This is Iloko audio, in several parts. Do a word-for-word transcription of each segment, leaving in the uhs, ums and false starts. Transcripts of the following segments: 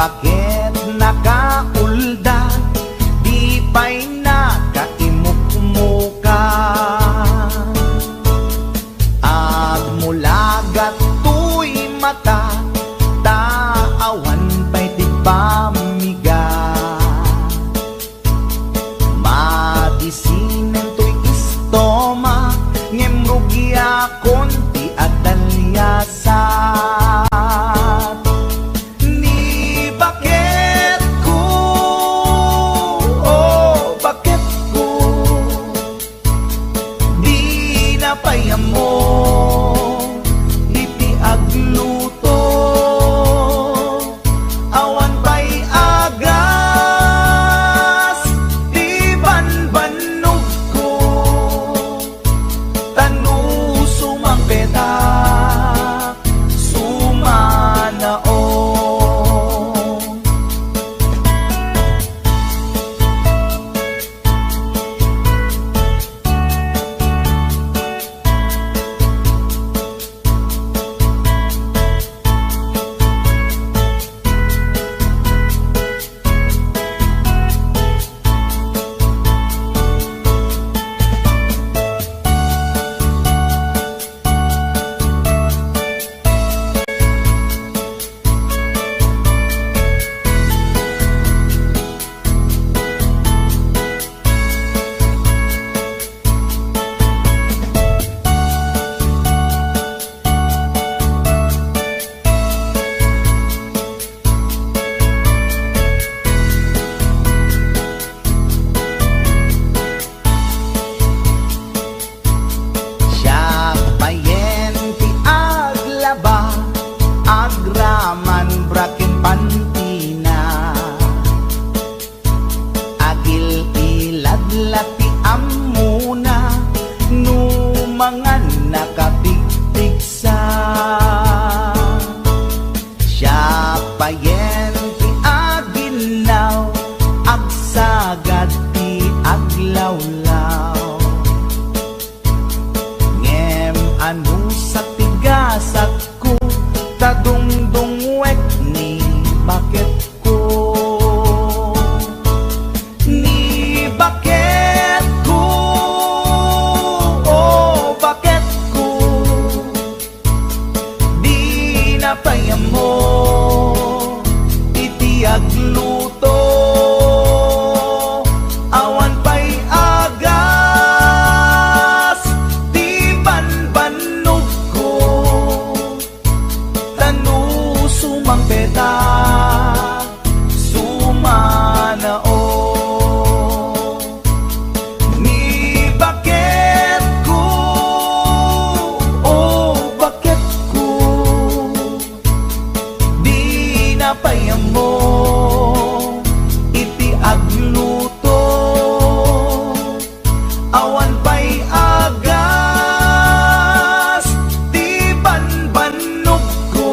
Ket nakaulda, di pay nakaimukmuka. Agmulagat toy mata, ta awan pay ti pammigat. Madisinen toy istomak, ngem rugiakon ti adaliasat. Ni baketko, o baketko, dina pay ammo iti agluto. Awan pay agas ti banbannogko, ta no sumangpetak, sumanaon. Siak payen ti aglaba, agraman bra ken pantina. Agil-ilad la ti ammona, no mangan nakapigpigsa. Siak payen ti aginnaw, agsagad ti aglawlaw. Ngem anusat ti gasatko, ta dungdungwek ni baketko. Ni baketko, o baketko, dina pay ammo iti agluto. Awan pay agas ti banbannogko, ta no sumangpetak, sumanaon. Ni baketko, o baketko, dina pay ammo iti agluto. Awan pay agas ti banbannogko,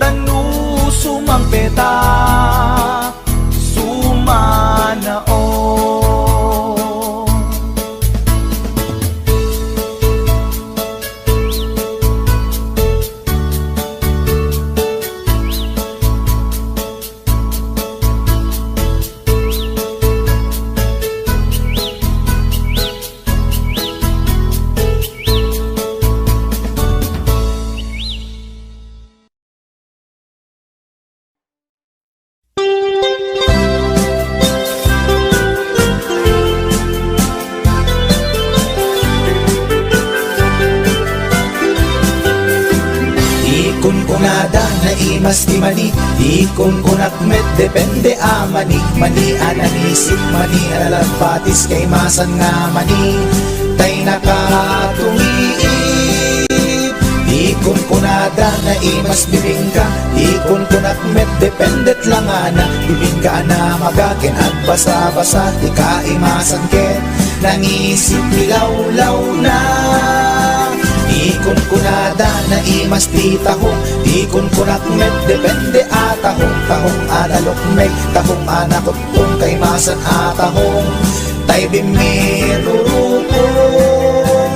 ta no sumangpetak, sumanaon. Ikunkunada, naimas ti mani. Ikunkunak met, depende a mani. Mani a nangisip, mani a nalagpatis, kaimasan nga mani tay nakatungiit. Ikunkunada, naimas bibingka. Ikunkunak met, dependet langana. Bibingka a namaga ken agbasa-basa ti kaimasan ket nangisip ti lawlawna. Ikunkunada, naimas ti tahong. Ikunkunak met, depende a tahong. Tahong a nalukmeg, tahong a nakutpong, kaimasan a tahong tay bimmirurukong.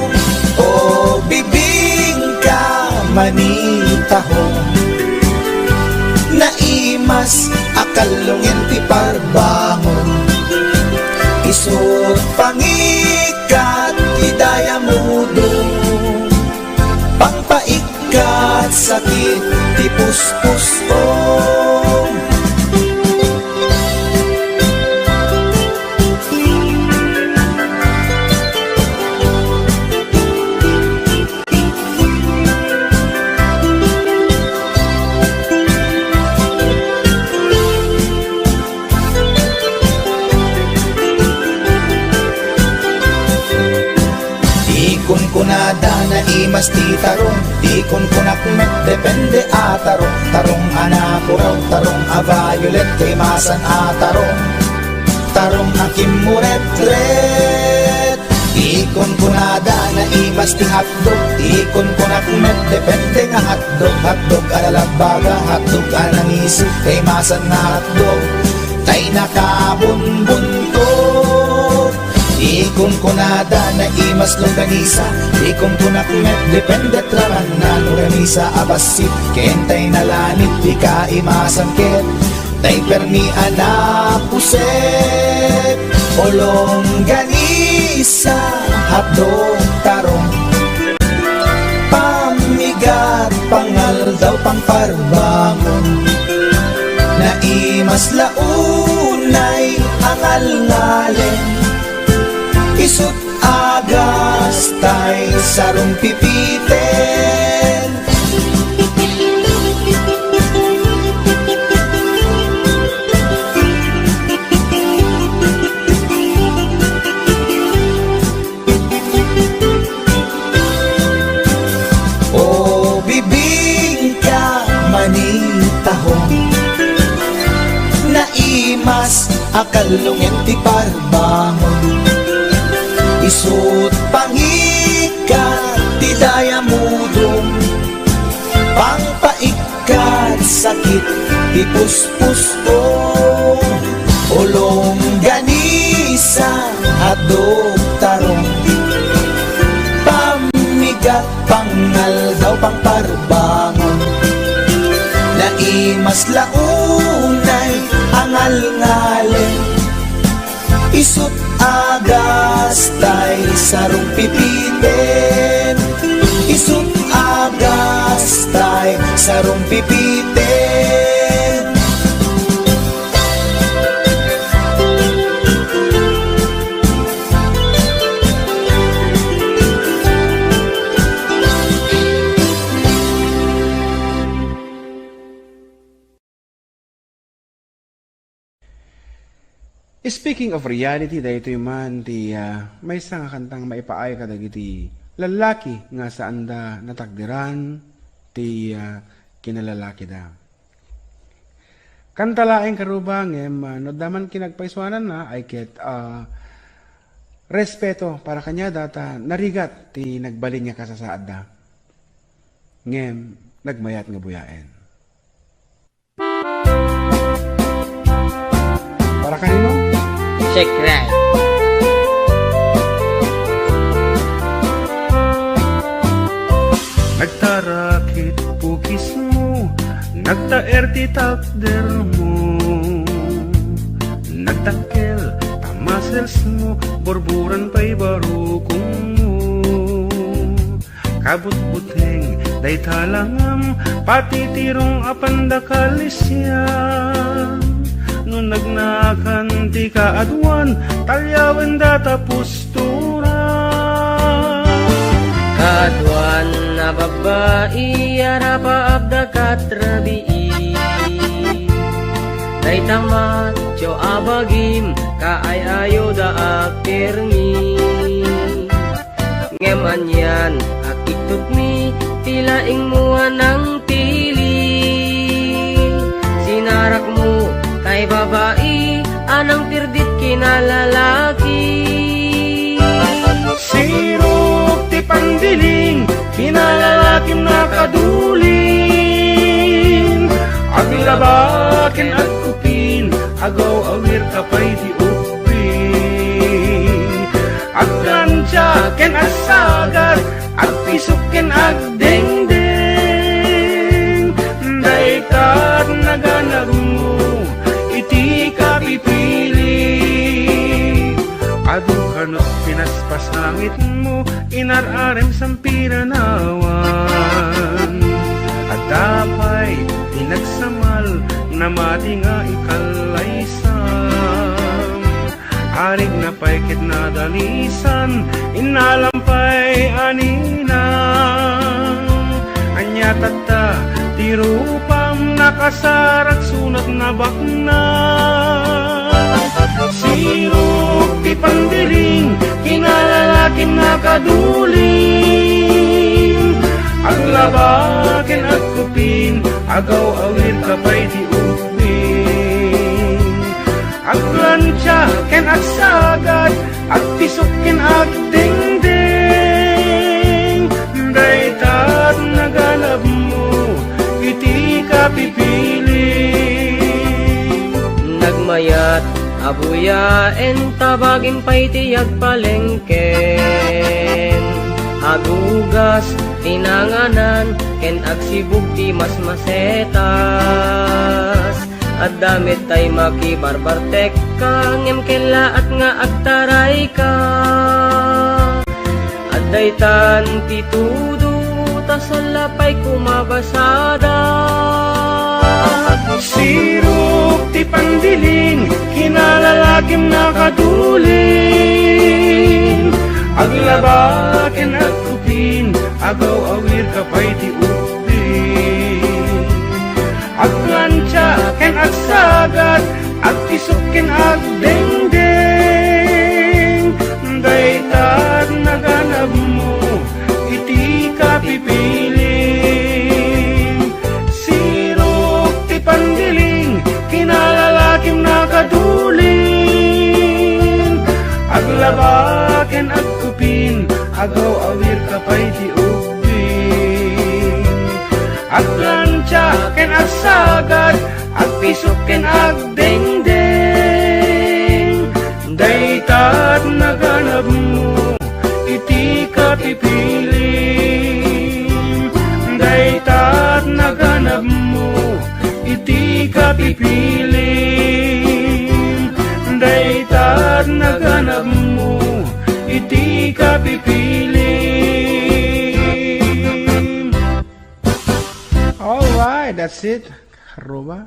O bibingka, mani tahong. Naimas a kallungen ti parbangon, isut' pangikkat ti dayamudong, pangpaikkat sakit ti puspuson. Di kunkunada naimas ti tarong, di kunkunak met depende a tarong, tarong a napuraw, tarong a violet, kaimasan a tarong, tarong a kimmuretret. Di kunkunada naimas ti hotdog, di kunkunak met depende nga hotdog, hotdog a lalabbaga, hotdog a nangiso, kaimasan nga hotdog, tay nakabunbuntot. Di kunkunada naimas longganisa, di kunkunak met depende raman na longganisa a bassit, ken tay nalanit ti kaimasan ket tay permi a napuset. O longganisa, hotdog, tarong, pammigat, pangaldaw, pangparbangon, naimas la unay a ngalngalen, isut' agas tay sarumpipiten. O bibingka, manitahong, naimas a kallungen ti parbangon, isut' pangikkat ti dayamudong, pangpaikkat sakit ti puspuson. O longganisa, hotdog, tarong, pammigat, pangaldaw, pangparbangon, naimas la unay a ngalngalen, isut' agas tay sarumpipiten, isut' agas tay sarumpipiten. Speaking of reality, daytoy man ti, ah, maysa nga kantang maipaay kadagiti lallaki nga saanda natakderan ti, ah, kinalalakida. Kanta laeng karuba, ngem, ah, no adda man kinagpaisuananna, ay ket, ah, respeto para kaniada ta narigat ti nagbalin nga kasasaadda. Ngem, nagmayat nga buyaen. Para kanino? Check right. Nagtarakit pukismo, nagtaer ti takdermo. Nagdakkel ta musclesmo, burburan pay barukongmo. Kabutbuteng dayta langam, patitirong a pandakalisian. No nagnakan ti kaaduan, talyawen data pusturan. Kaaduan a babbai a rapaap da katrabii. Dayta macho a bagim, kaay-ayo da a permi. Ngem anian a kiktutmi ti laingmo a nangtili. Sinarakmo tay babai a nangtirdit kinalalaki. Sirok ti pandiling, kinalalakim nakadulin. Aglaba ken agkupin, agaw-awir ka pay ti ubbing. Agplancha ken agsagar, agpisok ken agdengdeng. Dayta naga Ano pinaspasangitmo, inar-arem sampiranawan. Adda pay ti nagsamal, namati nga ikallaysam. Arigna pay ket nadalisan, innalam pay a ninang. Ania tatta ti rupam, nakasarak sunat nabaknang. Sirok ti pandiling, kinalalakim nakaduling. Aglaba ken agkupin, agaw-awir ka pay ti ubbing. Agplantia ken agsagad, agpisok ken agdengdeng. Dayta ti naganabmo iti kapipilim. Nagmayat a buyaen, tabagim pay ti agpalengken. Agugas ti nanganan ken agsibug ti masmasetas. Adda met tay makibarbartekka, ngem kellaat nga agtarayka. Adda itan ti tudo, ta salla pay kumabasada. Sirok ti pandiling, kinalalakim nakaduling. Aglaba ken agkupin, agaw-awir ka pay ti ubbing. Agplantia ken agsagad, agpisok ken agdengdeng. Dayta ti naganabmo iti kapipilim. Sirok ti pandiling, kinalalakim nakaduling. Aglaba ken agkupin, agaw-awir ka pay ti ubbing. Agplantia ken agsagad, agpisok ken agdengdeng. Dayta ti naganabmo iti kapipilim. Dayta ti naganabmo iti kapipilim. Dayta ti naganabmo iti kapipilim. All right, that's it. Ruba.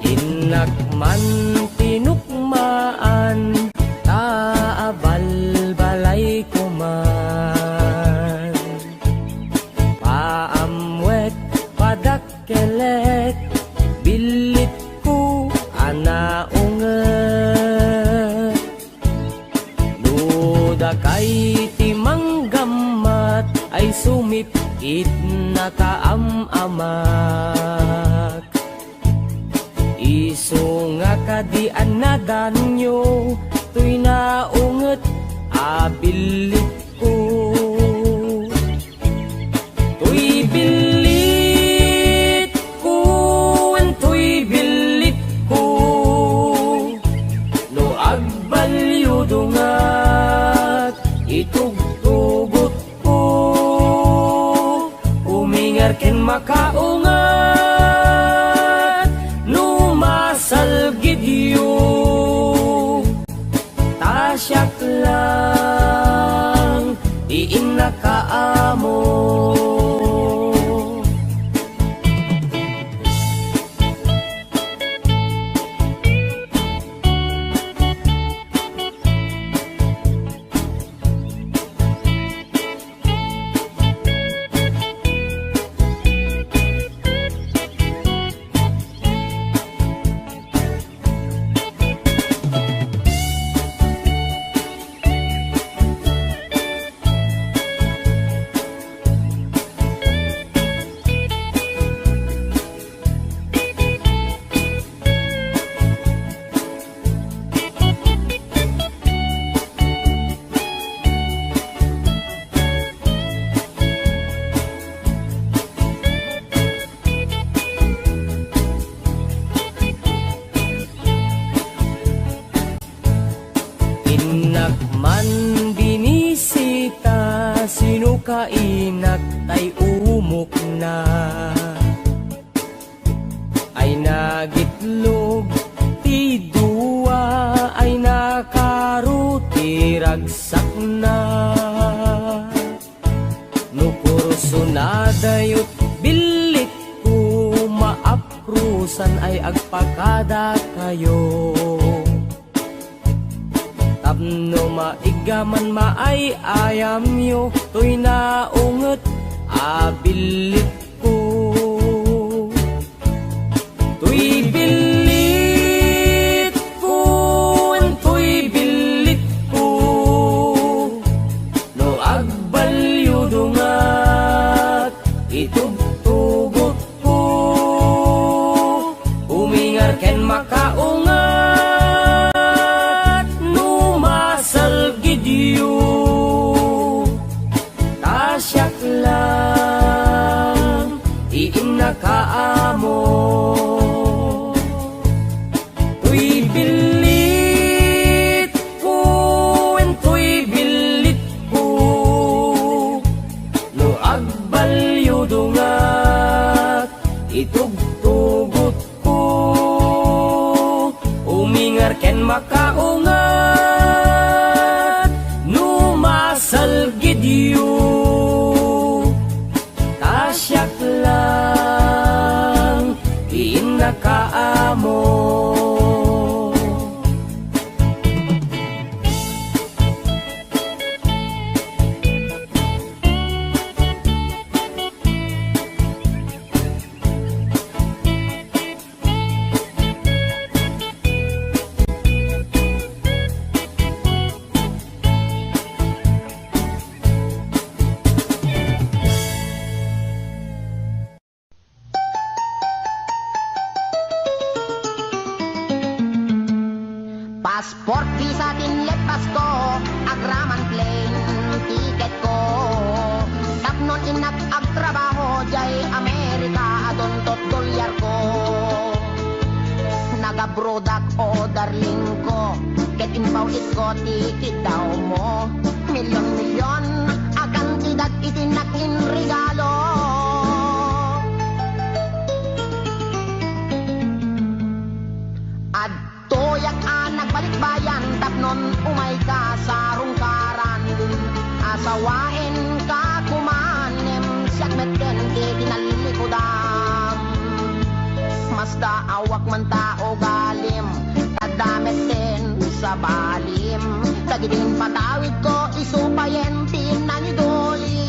Innak man tinukmaan, ta abalbalayko man. Paamwek, padak- kelek, billitko a naunget. No dakay ti manggammat ay sumipit nakaam-amak. Isu nga kadi a nadanyo toy naunget a billitko. Toy billitko, wen toy billitko, no agbalyo dungat, itugtugotko, uminger ken makaungat, no masalgidyo. Ta siak lang ti innakaammo. na ay nagitlog ti dua ay nakaro ti ragsakna. No kurso nadayot billit ko, maaprusan ay agpakada kayo. Tapno maiggaman maay-ayamyo, toy naunget a billit ko. Toy billit ko, toy billit ko, no agbalyo dungat, itugtugot ko, umingar ken makaungat no masalgidyo. Ta siak lang ti innakaammo. Toy billit ko, wen toy billit ko, no agbalyo dungat, itugtugot ko, umingar ken makaungat no masalgidyo. Ta siak lang ti innakaammo. Passport visa ti inleppasko, agraman plane ticketko. Tapno innak agtrabaho diay Amerika, adunto dolyarko. Nagabrodak, o darlingko, ket impaw-itko ti kiddawmo. Milyon-milyon a kantidad iti innak inregalo. Adtoyak a nagbalikbayan tapnon umayka sa rungkaran. Asawaenka koman ngem siak metten ti tinallikudam. Masdaawak man ta ugalim, adda metten sabalim. Dagiti impatawidko, isu payen ti nangidulin.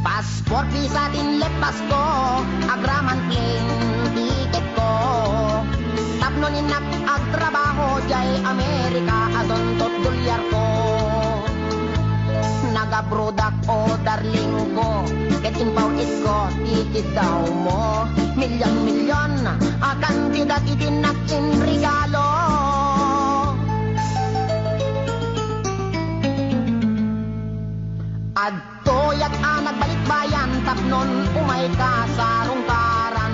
Passport visa ti inleppasko, agraman plane ticketko. Tapno innak agtrabaho diay Amerika, adunto dolyarko. Nagabrodak, o darlingko, ket impaw-itko ti kiddawmo. Milyon-milyon a kantidad iti innak inregalo. Adtoyak a nagbalikbayan tapnon umayka sa rungkaran.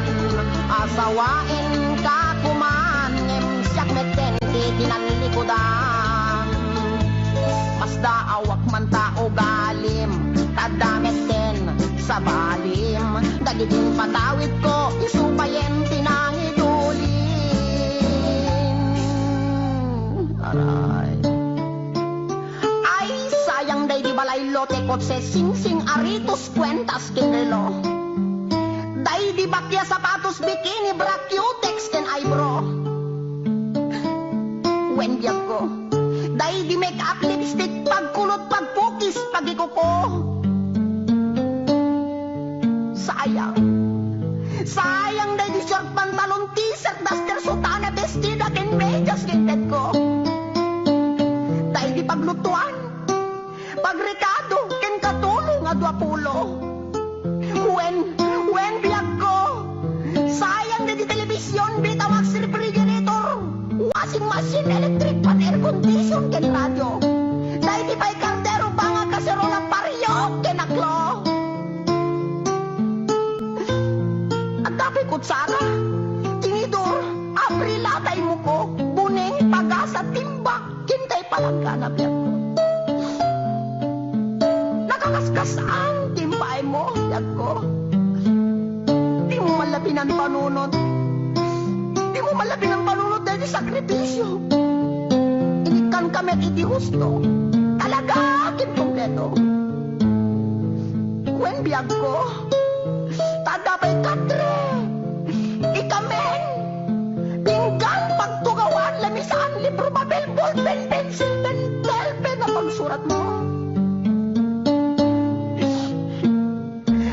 Asawaenka koman ngem siak metten ti tinallikudam. Masdaawak man ta ugalim, ta adda metten sabalim. Dagiti impatawidko, isu payen ti nangidulin. Aray. Ay, sayang daydi balay, lote, kotse, singsing, aritos, kuentas ken relo. Daydi bakia, sapatos, bikini, bra, cutex ken eyebrow. Wen biagko, daydi make-up, lipstick, pagkulot, pagpukis, pagikuko. Sayang. Sayang daydi short pantalon, t-shirt, duster, sutana, bestida ken medias ken tedko. Daydi paglutuan, pagrekado ken katulong a dua pulo. Wen, wen, biagko. Sayang daydi television, Betamax, refrigerator, washing machine, electric fan, air condition ken radio. Daydi pay kardero, banga, kaserola, pariyok ken aklo. Kutsara, tinidor, abrila, ta immukok, buneng, pagasa, timba, kintay palanggana, biagko. Nakakaskas-an ti impaaymo, biagko. Dimo man la pinanpanunot. Dimo man la pinanpanunot daydi sakripisio. Inikkankami iti husto. Talaga, ken kompleto. Wen, biagko. Ta adda pay katre. Ikamin. Pinggan, pagtugawan, lamisaan, libro, papel, ballpen, pensil, pentel, pen a pagsuratmo.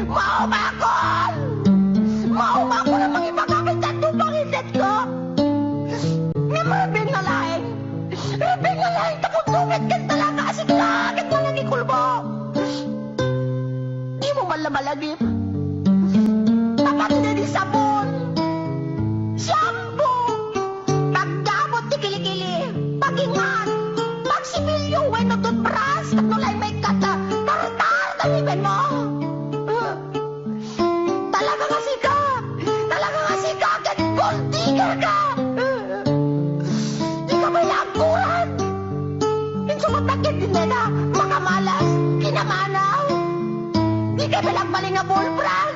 Maumakon! Maumakon a mangibaga iti adu pangitedko! Ngem rubing nga laeng! Rubing nga laeng tapno dumngeg ken talaga a sika ket manangikulbo! Dimo man la malagip. Apaten idi sabon, shampoo, pagdabot ti kilikili, pagingan, pagsipilyo wenno toothbrush tapno la immaykata, tartar ta ngipinmo. Talaga nga sika! Talaga nga sika ket gold digger ka! Dika pay la agkuran! Insumat ket dineda makamalas, kinamanaw! Dika pay la agbalin nga bull brand!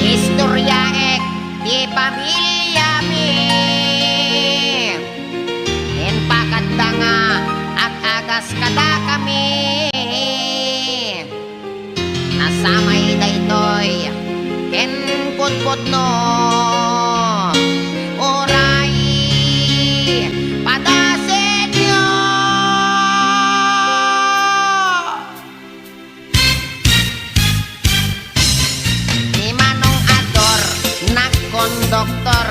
Istoryaek ti pamiliami. Impakadda nga ag-agas kadakami. Nasamay daytoy ken pudpudno. Uray padasenyo. Ni Manong Ador, nagkonduktor,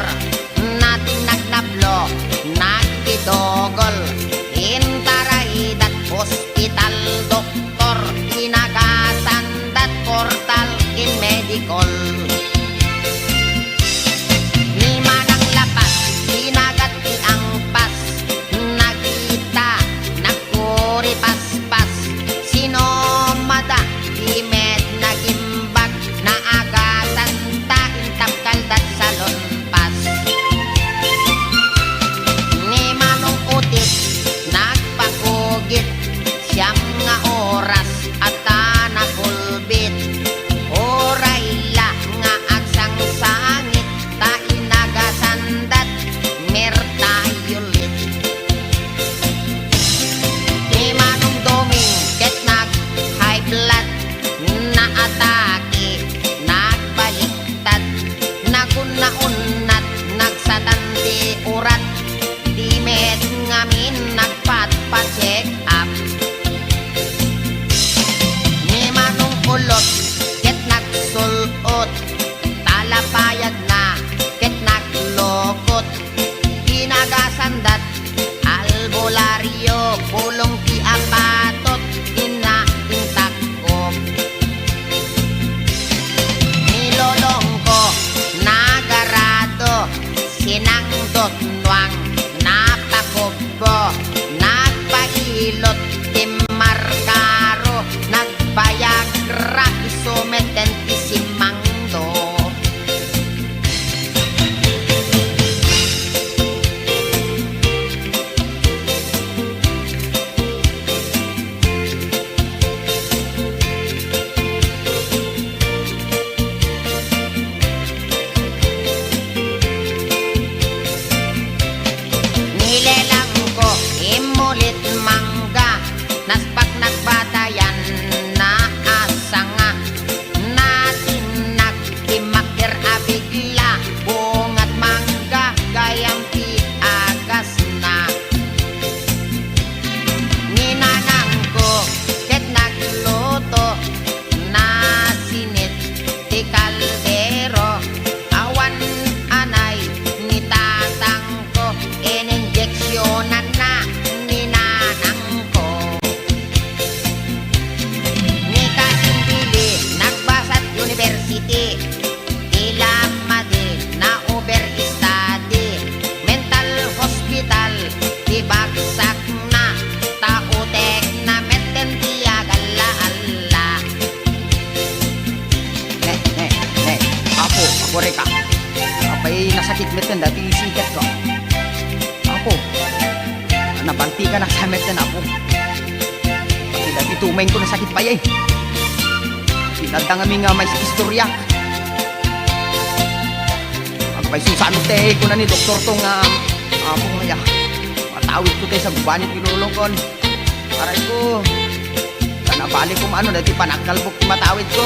natin nagnablo, nagpidugol, intaray dat ospital doktor, inagasan dat portal ken medikol. Ni Manang Lapas, inagat ti angpas, nagita, nagkuripaspas, sinumada, di met nagimbag, naagasan ta intapkal dat salunpas. Ni Manong Utit, nagpakugit, siam nga oras, adda nakulbit, uray la nga agsangsangit, ta inagasan dat mertayulit. Ni Manong Doming ket nag-high blood, naatake, nagbaliktad, nagunnagunnat, nagsatan ti urat, di met ngamin nagpatpa-check up. Ni Manong Ulot ket nagsul-ot, talapayagna ket naglukot. Inagasan dat albularyo, pulong ti apatot, inna intak-ok. Ni Lolongko, nagarado, sinangdot nuang, napakubbo, nagpailot, timmarkaro, nagbayagra, isu met ti simangdo. Ni Lelangko, immulit mangga, naspak nagbatayan, naasanga, natinag, timmakder a bigla, bungat mangga, gayam ti agasna. Ni nanangko ket nagluto, nasinit ti kaldero, awan anay ni tatangko, ininjeksionanna ni nanangko. Tikmet ken dati siketko. Apo, nabantikan ak sa met ken Apo. Pati dati tumayen ko nasakit pay, eh. Sinadda ngamin nga may istorya. Agpayso saan ti kuna ni doktor to nga, Apo, aya, matawid ko tay sa gubanit ilulongkon. Aray ko. Nabali ko maano dati panagkalbok ti matawid ko.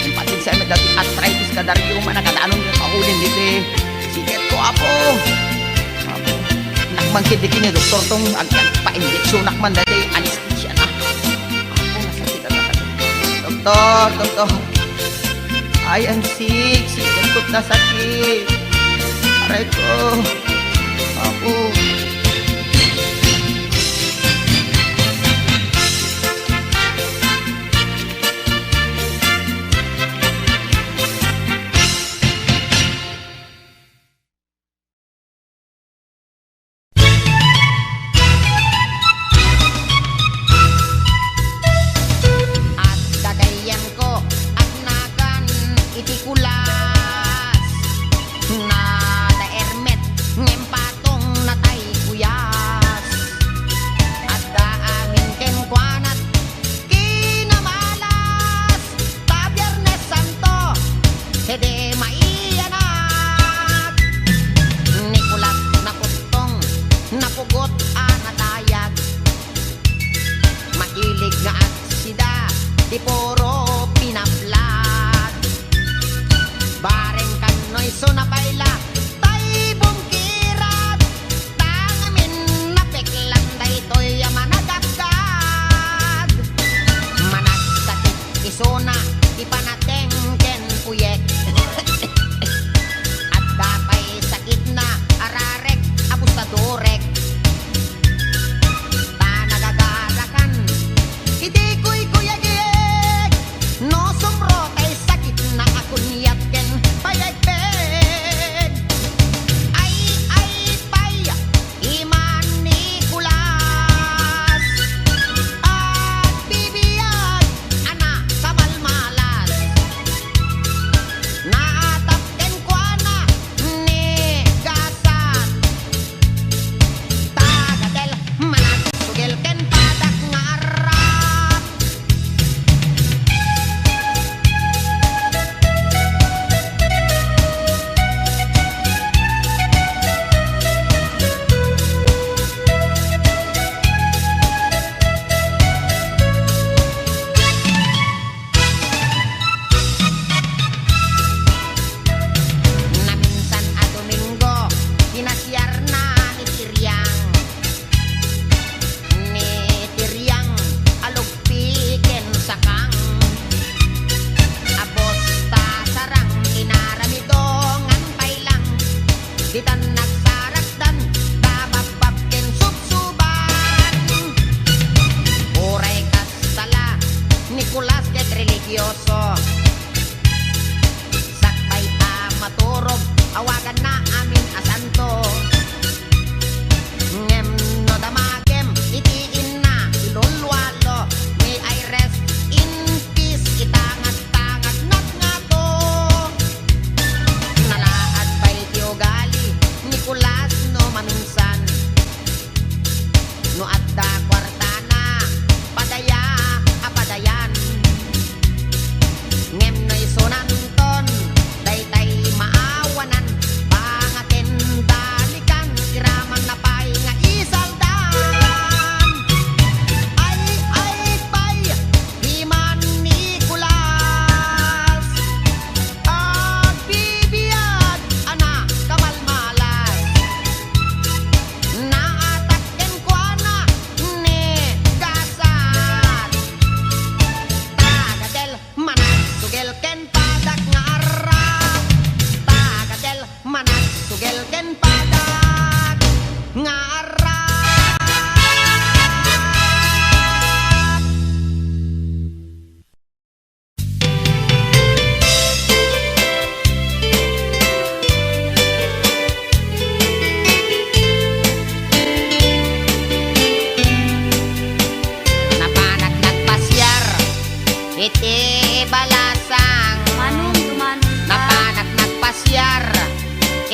Impatid sa met dati arthritis kada roma, nakadanon nga kaulin diti siketko, Apo. Apo. Nakmangkit diti ni doktor tong ag-, agpa-injeksionak man dati anesthesia na. Apo, nasakit a talaga. Doktor, doktor. I am sick, sick, kot nasakit. Aray ko. Apo. Adda gayyemko, agnagan iti kulas. Nadaer met, ngem patong natay kuyas. Adda amin kenkuana, kinamalas, ta Biernes Santo, sede maiyanak. Ni kulas naputtong, napugot a nadayag. Makilig nga agsida, ti puro pinaplag. Bareng kanno isu nabayla, tay bungkirat. Ta ngamin napeklan daytoy a managagkag. Managsakit isuna ti panateng ken uyek. Adda pay sakitna a rarek a busadurek. Ta nagagarakan iti kuykuyagek. No sumro tay sakitna a kunyat ken payegpeg. Ay, ay, pay, iman ni Kulas. Agbibiag a nakamalmalas. Naatap kenkuana ni Gasat.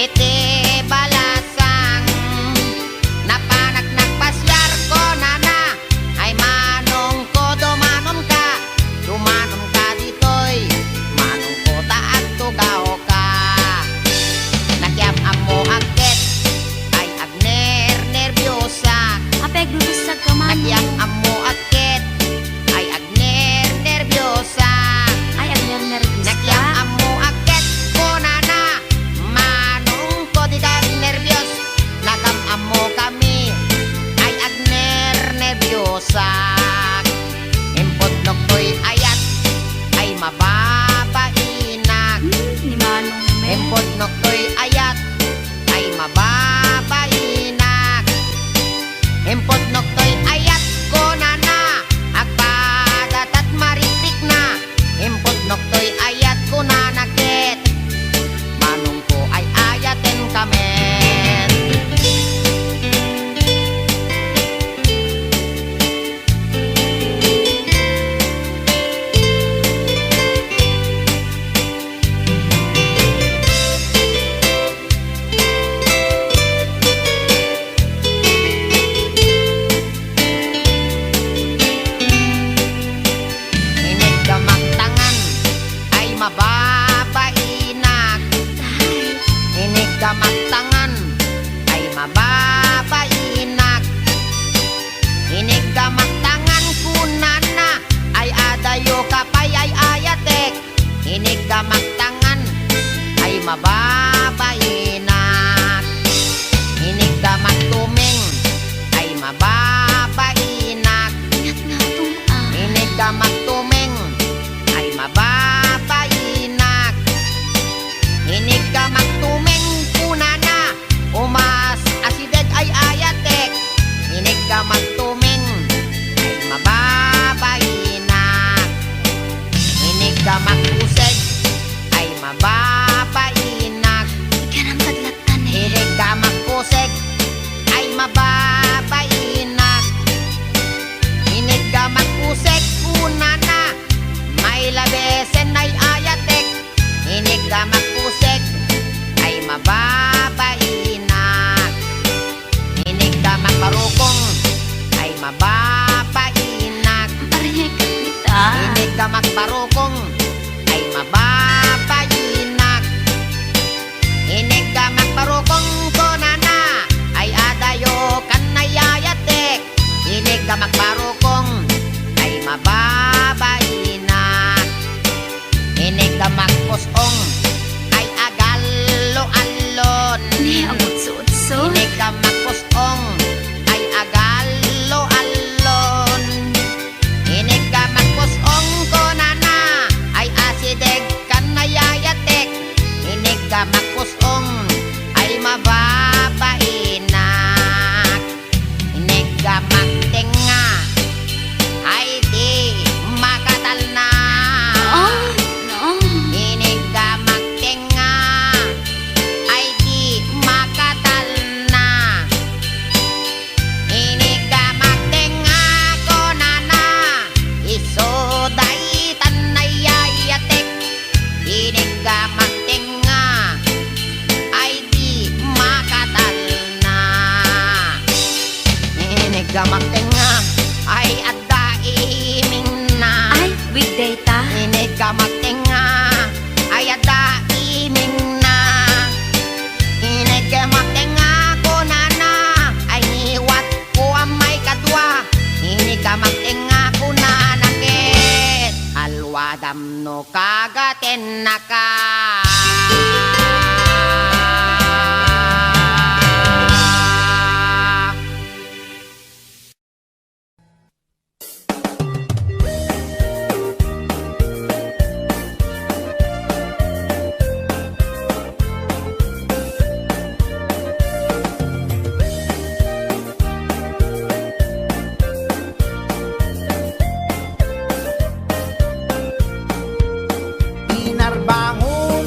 Ti balasang, napanak nagpasiar, kunana, "Ay, manongko, dumanonka, dumanonka ditoy, manongko, ta agtugawka." Nakiam-ammoak ket, ay, agnernerbiosak. Apay, agdudusak ka man. Nakiam-ammoak ket, ay, agnernerbiosak. Ay, agnernerbiosak. Nakiam-ammoak ket, kunana, "Manongko, dika agnerbios, nakam-ammokami." Ay, agnernerbiosak. Impudnok toy ayat, ay, mababainak. Hmm, ni Manong Mel. Impudnok toy ayat, ay, mababainak. Impudnok toy ayat, kunana, agpadatat marikrikna. Impudnok toy ayat, kunana ket, "Manongko, ay, ayatenka met." Iniggamak tangan, ay, mababainak. Iniggamak tangan, ay, mababainak. Iniggamak tangan, kunana, ay, adayoka pay, ay, ayatek. Iniggamak tangan, ay, mababainak. Iniggamak tumeng, ay, mababainak. Ingat nga tum-, ah. Iniggamak tumeng, ay, mababainak. Iniggamak tumeng, kunana, umas asideg, ay, ayatek. Iniggamak tumeng, ay, mababainak. Iniggamak pusek, ay, mababainak. Ikanam kadlatan, eh. Iniggamak pusek, ay, mababainak. Iniggamak pusek, kunana, mailabesen, ay, ayatek. Iniggamak pusek, ay, mababainak. Iniggamak barukong, ay, mababainak. Ariay ket dita. Iniggamak barukong, ay, mababainak. Iniggamak barukong, kunana, ay, adayokan, ay, ayatek. Iniggamak barukong, ay, mababainak. Iniggamak pus-ong, ay, agallo-allon. Ni, agutso-utso. Iniggamak pus-ong, ay, agallo-allon. Iniggamak pus-ong, kunana, ay, asideg kan nayayatek. Iniggamak pus-ong, ay, mababainak. Iniggamak tengnga, ay, di makatalna. Oh, no. Iniggamak tengnga, ay, di makatalna. Iniggamak tengnga, kunana, isu daytan nayayatek. Iniggamak tengnga, ay, di makatalna. Iniggamak tengnga, ay, adda imingna. Ay, weekday ta. Iniggamak tengnga, ay, adda imingna. Iniggamak tengnga, kunana, ay, ngiwatko a maikadua. Iniggamak tengnga, kunana ket, alwadam no kagatennaka. Inarbangon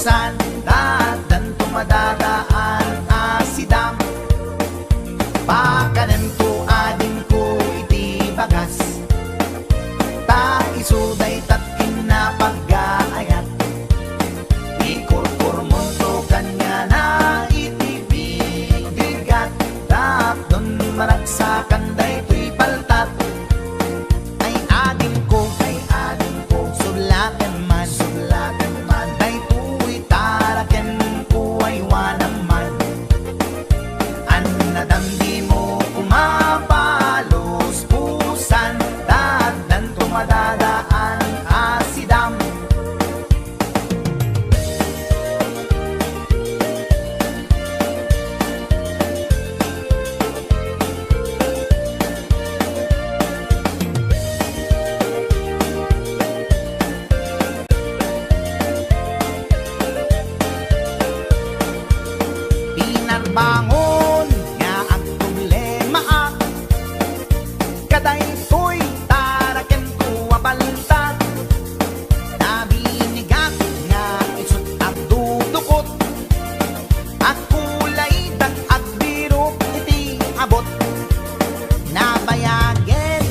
Sanda addanto madadaan a sidam. Pakanenko adingko iti bagas, ta isu daytat kinna paggaayat. Ikurkurmonto kaniana iti bigrigat, tapno managsakan daytoy paltat. Ay adingko, ay adingko, sublaten man, sublaten man, daytoy tarakenko, aywanam man. Annadam dimo koma paluspusan, ta addanto madadaan a sidam. Pinarbangon nga agproblemaak kadaytoy tarakenko a paltat. Nabinigak nga isut' agdudukot, agkulaydak agbirok iti abut. Nabayagen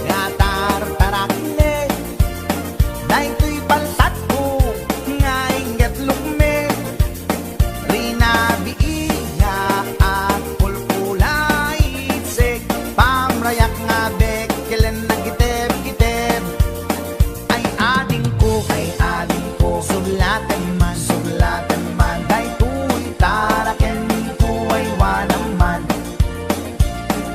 nga tartarakne daytoy paltatko nga inget lukme. Rinabii nga agkulkulaysek, pamrayak nga bekkelen nagitebgiteb. Ay adingko, ay adingko, sublaten man, sublaten man, daytoy tarakenko, aywanam man.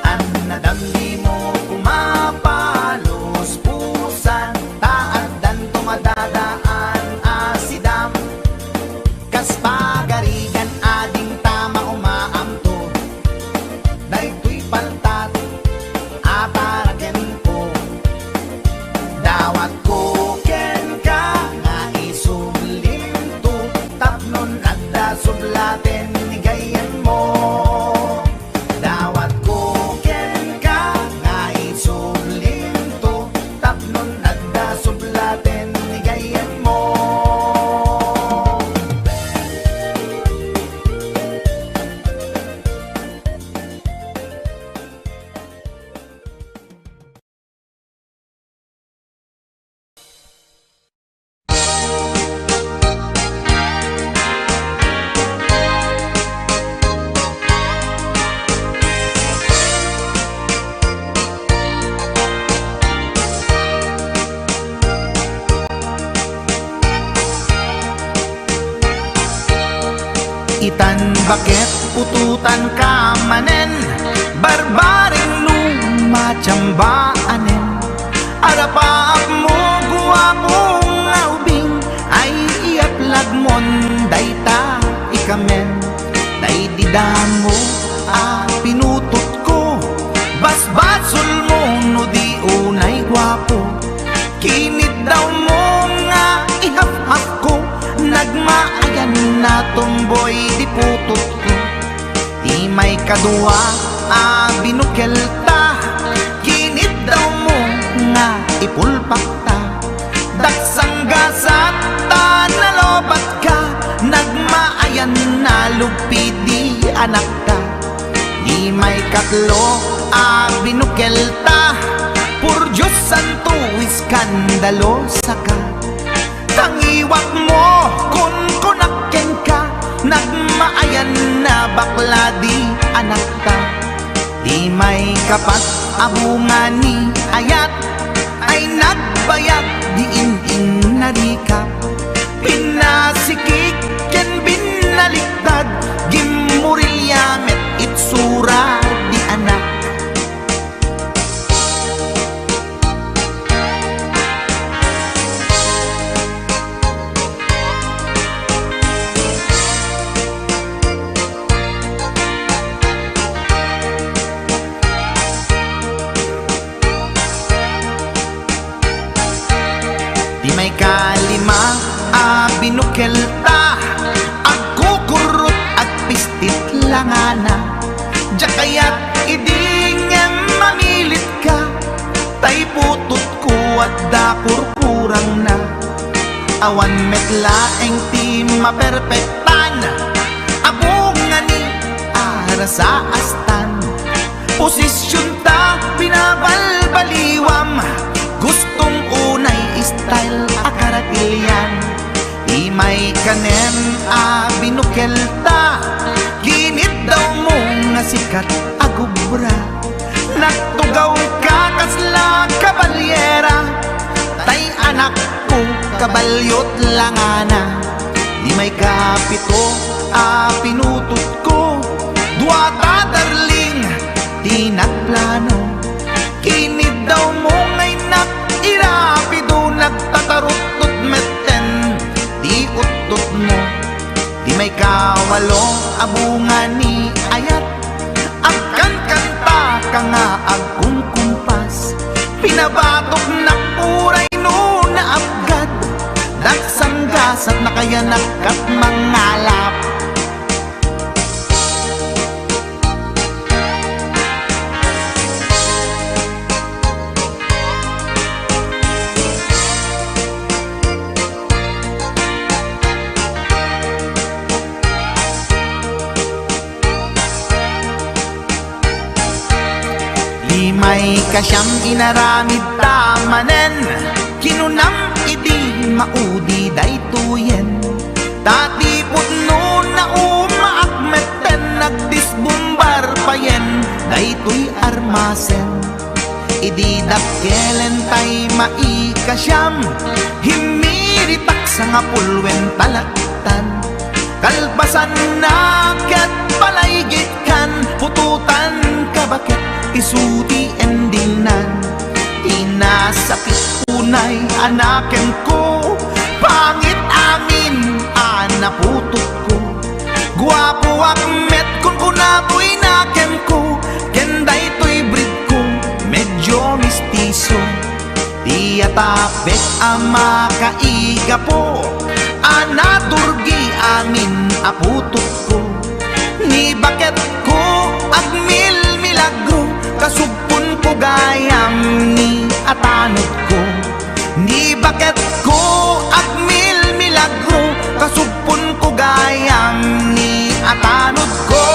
Annadam dimo koma paluspusan, ta addanto madadaan a sidam. Kas pagarigan adingta maumaamto daytoy paltat a tarakenko. Dawatko kenka nga isublimto tapnon adda sublaten ni gayyemmo. Dawatko kenka nga isublimto tapnon adda sublaten ni gayyemmo. Itan baket putotanka manen, barbareng lumatiamba anen. Arapaapmo, guapo nga ubing, ay iyaplagmon dayta ikamen. Daydi damo a pinutotko, basbasolmo no di unay guapo. Kiniddawmo nga ihafhafko, nagmaayan a tomboy di putotko. Ti maikadua a binukelta, kiniddawmo nga ipulpakta. Daksang gasat ta nalobatka, nagmaayan a lugpi di anakta. Ti maikatlo a binukelta, por Dios santo, iskandalosaka. Tangiwakmo, kunkunak kenka, nagmaayan a bakla di anakta. Ti maikapat a bunga ni ayat ay nagbayag di in-innarika. Pinasikik ken binaliktad, gimmurilya met itsura di anak. Ti maikalima a binukelta, agkukurrot, agpistit langana. Diak kayat idi ngem mamilitka, ta iputotko adda kurkurangna. Awan met laeng ti maperpektan, abungani a rasaastan. Posisyonta binabalbaliwam, gustom unay style a karatilian. Imay kanen a binukelta, kiniddaw mo nga sikat a gubra. Nagtugawka kasla kabalyera, tay anakko kabalyot langana. Imay kapito a pinutotko, duata darling ti nagplano. Kiniddaw mo nga innak irapido, nagtataruttot metten ti uttotmo. Imay kawalo a bunga ni ayat, agkankantaka nga agkumkumpas. Pinabatoknak uray no naapgad, dagsanggasat nakayanak kat mangalap. Imay kasiam inaramidta manen, kinunam idi maudi daytoyen. Ta ti pudno naumaak metten, nagdisbumbar payen daytoy armasen. Idi dakkelentay maikasiam, himmiritak sangapulwen talaktan. Kalpasanna ket palaygitkan, putotan ka baket isu ti endingnan. Ti nasakit unay anakenko, pangit amin a naputotko. Guapoak met, kunkunatoy nakenko, ken daytoy breedko medyo mestizo. Ti atapek a makaigapo a naturgi amin a putotko. Ni baketko agmilmilagro, kasugponko gayam ni atanodko. Ni baketko agmilmilagro, kasugponko gayam ni atanodko.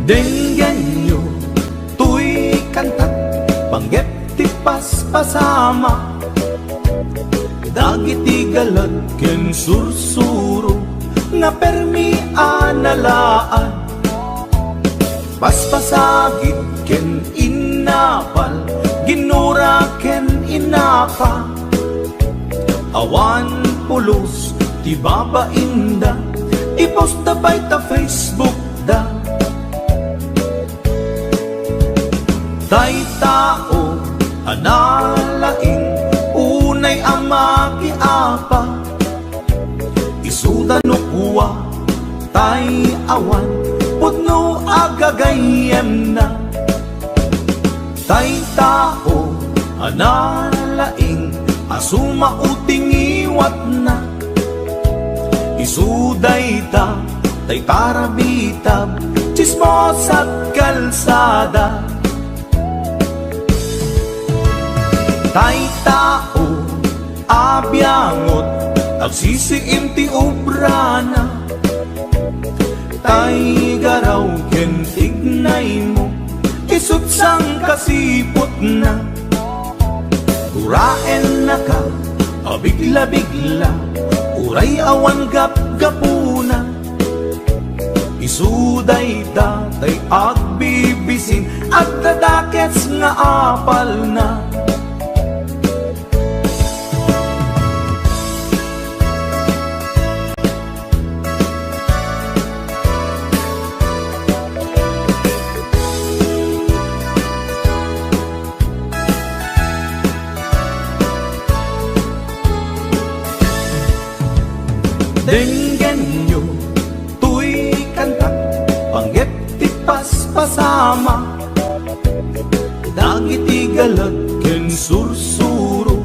Denggenyo toy kantak, panggep ti paspasama. Dagiti galag ken sursuro nga permi a nalaad. Paspasagid ken innapal, ginura ken innapa. Awan pulos ti babainda, i-post da pay ta Facebook da. Tay tao a nalaing, unay a makiapa, isuda no kua, tay awan pudno a gagayyemna. Tay tao a nalaing a sumao ti ngiwatna, isu dayta tay parabitab, tsismosa't kalsada. Tay tao a biangot, agsisiim ti obrana. Tay garaw ken tignaymo, isu't sangkasiputna. Guraennaka a bigla-bigla, uray awan gapgapuna. Isu dayta tay agbibisin, agdadakes nga apalna. Denggenyo toy kanta, panggep ti paspasama. Dagiti galag ken sursuro,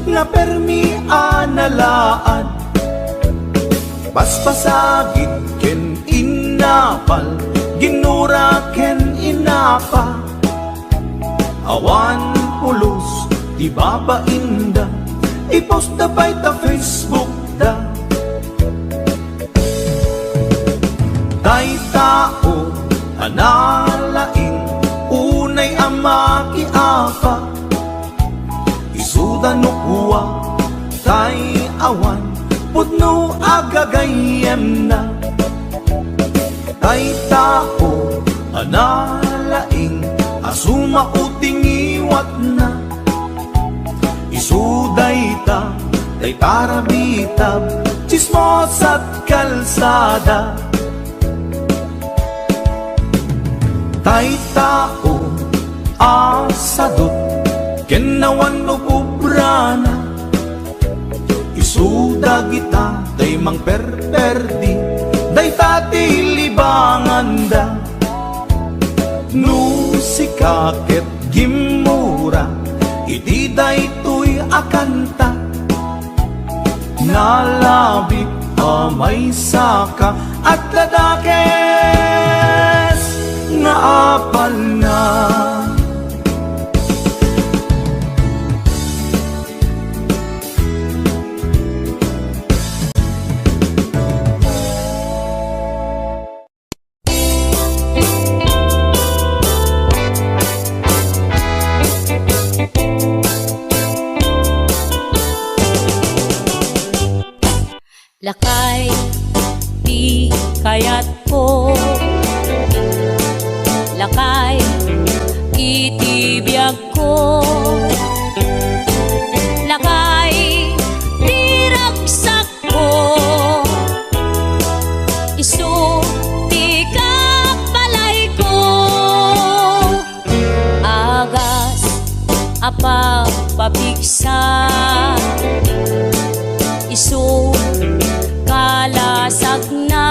napermi a nalaad. Paspasagid ken innapal, ginnura ken innapa. Awan pulos ti babainda, i-post da pay ta Facebook da. Dayta o a nalaing, unay a makiapa. Isuda no kua, tay awan pudno a gagayyemna. Tay tao a nalaing a sumao ti ngiwatna. Isu dayta, tay tarabitab, tsismosat kalsada. Tay tao a sadut ken awan no pubrana. Isu dagita tay mangperperdi, dayta ti libanganda. No sika ket gimmura iti daytoy a kanta, nalabit a maysaka, adda dakes nga apalna. Lakay ti kayatko, lakay iti biagko, lakay ti ragsakko, isu ti kabalayko. Agas a pagpapigsa, isu kalasagna.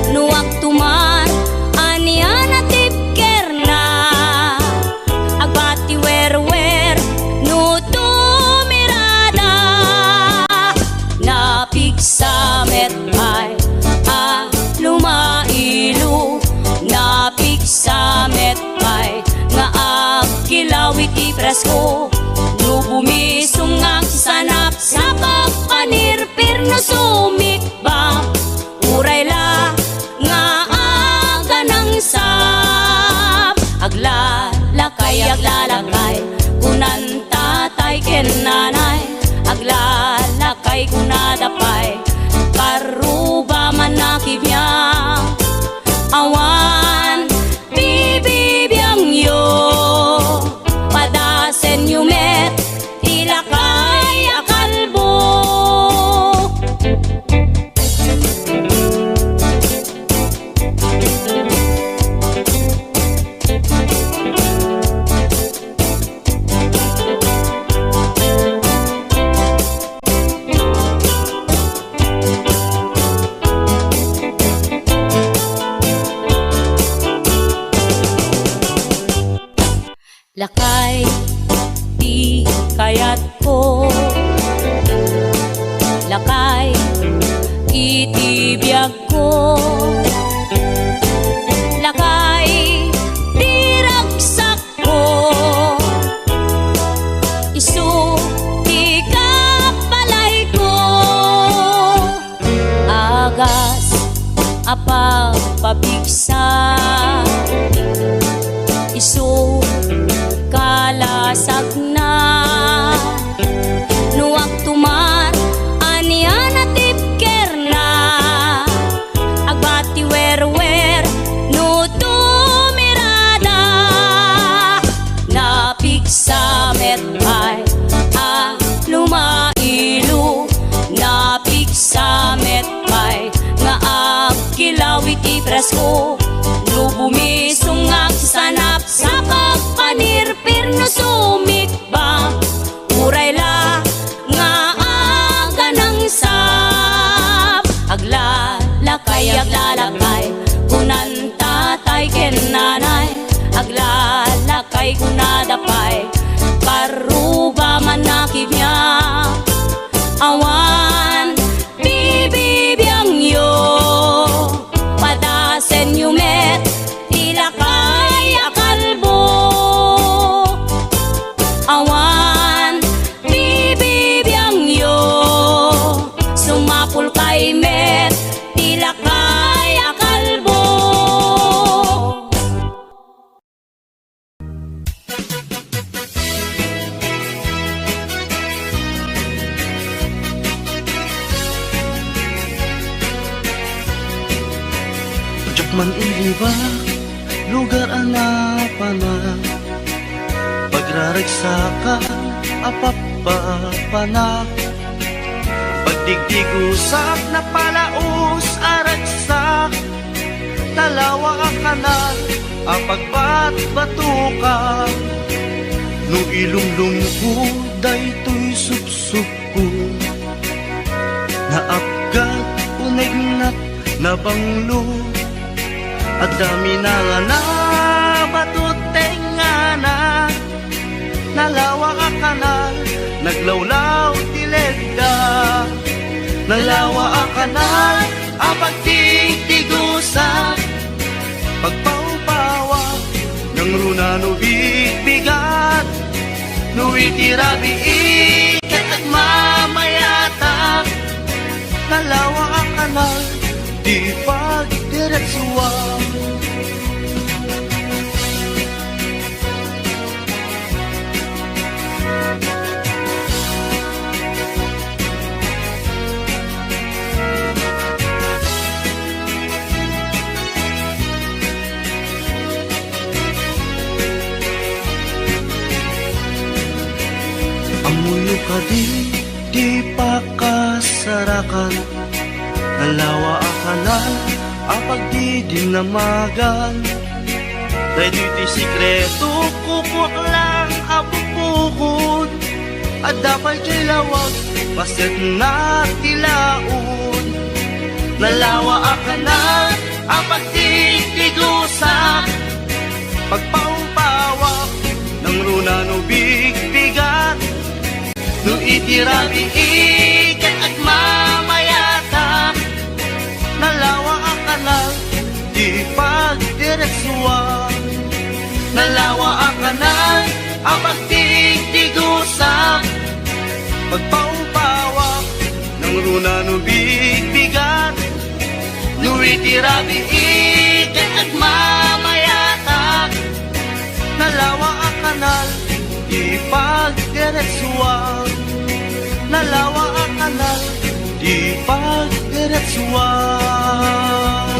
No agtuman, ania natipkerna? Agbati werwer no tumirada. Napigsa met pay a lumailo, napigsa met pay nga agkilaw iti presko. No bumisong nga agsanapsap, agpanirpir no sumikbam, uray la nga aganangsam. Aglalakay, aglalakay, kunan tatay ken nanay. Aglalakay, kunada pay, karuba man a kibiang. Awan ti bibiangyo, padasenyo met ti lakay a kalbo. Lakay ti kayatko, lakay iti biagko, lakay ti ragsakko, isu ti kabalayko. Agas a pagpapigsa, isu kalasagna. No agtuman, ania natipkerna? Agbati werwer no tumirada. Napigsa met pay a lumailo, napigsa met pay nga agkilaw iti presko. No bumisong nga agsanapsap, agpanirpir no sumikbam, uray la nga aganangsa. Parruba man a kibia, awan bibibiangyo. Padasenyo met ti lakay a kalbo. Awan bibibiangyo. Sumapulkay met ti lakay a kalbo. Diak man iliba, lugar a napanak, pagraragsakan a pappapanak, pagdigdigusak, napalaos a ragsak, nalawa a kanal a pagbatbatukan. No ilumlumko daytoy supsupko, naapgad, unegnat, nabanglo, adda minangana, bato tengngana. Nalawa a kanal, naglawlaw ti ledda. Nalawa a kanal a pagtigtigusak, pagpawpawak, nangruna no bigbigat, no iti rabii ket agmamayatak. Nalawa a kanal, di pagdiretsuan. Ammoyo kadi ti pakasarakan, nalawa a kanal a pagdidinamagan. Daytoy ti sekreto, kukuak lang a bukbukod. Adda pay diay lawag, paset na ti laod. Nalawa a kanal a pagtigtigusak, pagpawpawak, nangruna no bigbigat. No iti rabii ket agmamayatak, nalawa a kanal, di pagdiretsuan. Nalawa a kanal a pagtigtigusak, pagpawpawak, nangruna no bigbigat. No iti rabii ket agmamayatak, nalawa a kanal, di pagdiretsuan. Nalawa a kanal, di pagdiretsuan.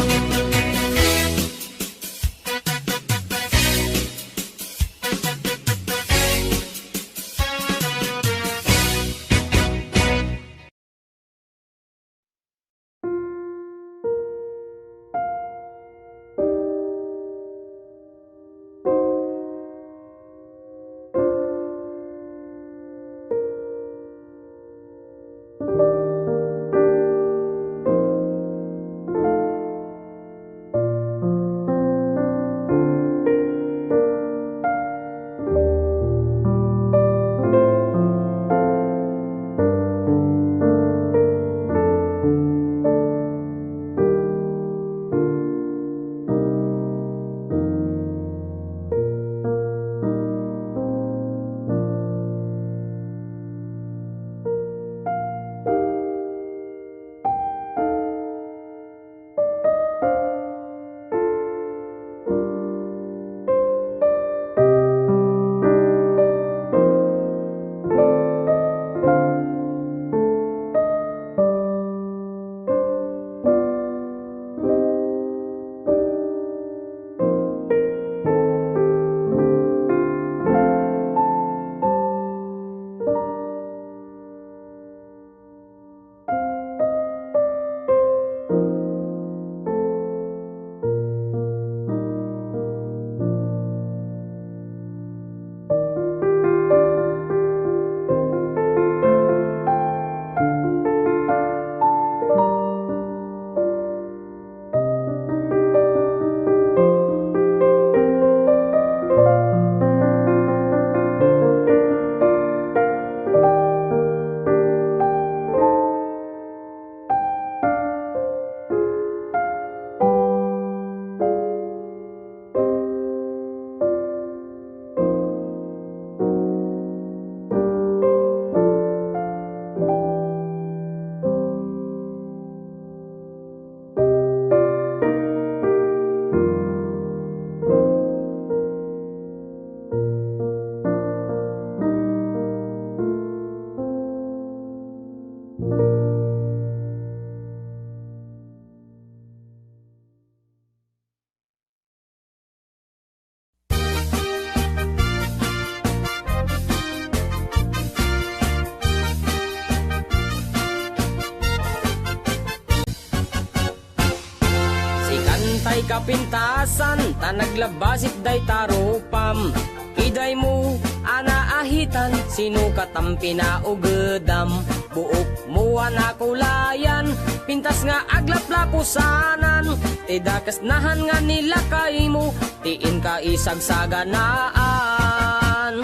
kapintasan, ta naglabasit dayta rupam. Kidaymo a naahitan, sino katam pinaugedam? Buokmo a nakulayan, pintas nga aglaplapusanan, ti dakes nahan nga nilakaymo, ti inka isagsaganaan.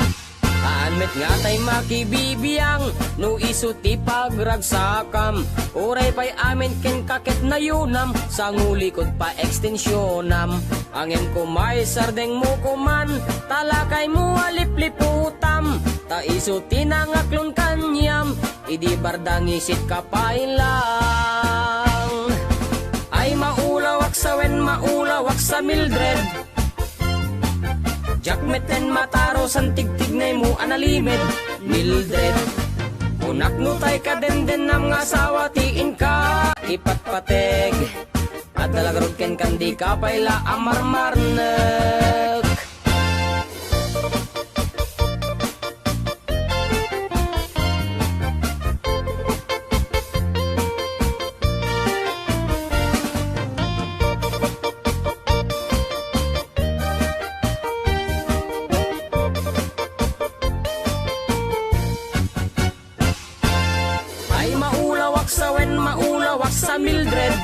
Haan met nga tay makibibiang no isu ti pagragsakam. Uray pay amin kenka ket nayunam, sangulikod pa ekstensionam. Ngem koma isardengmo koman, ta lakaymo a lipliputam. Ta isu ti nangaklon kaniam, idi barda ngisit ka pay lang. Ay maulawak sa wen, maulawak sa Mildred. Diak metten matarusan tigtignaymo a nalimed, Mildred. Kunak no tay kadendennam nga asawa ti inka ipatpateg. Adda la garud kenka dika pay la a marmarnek. Ay maulawak sa wen, maulawak sa Mildred.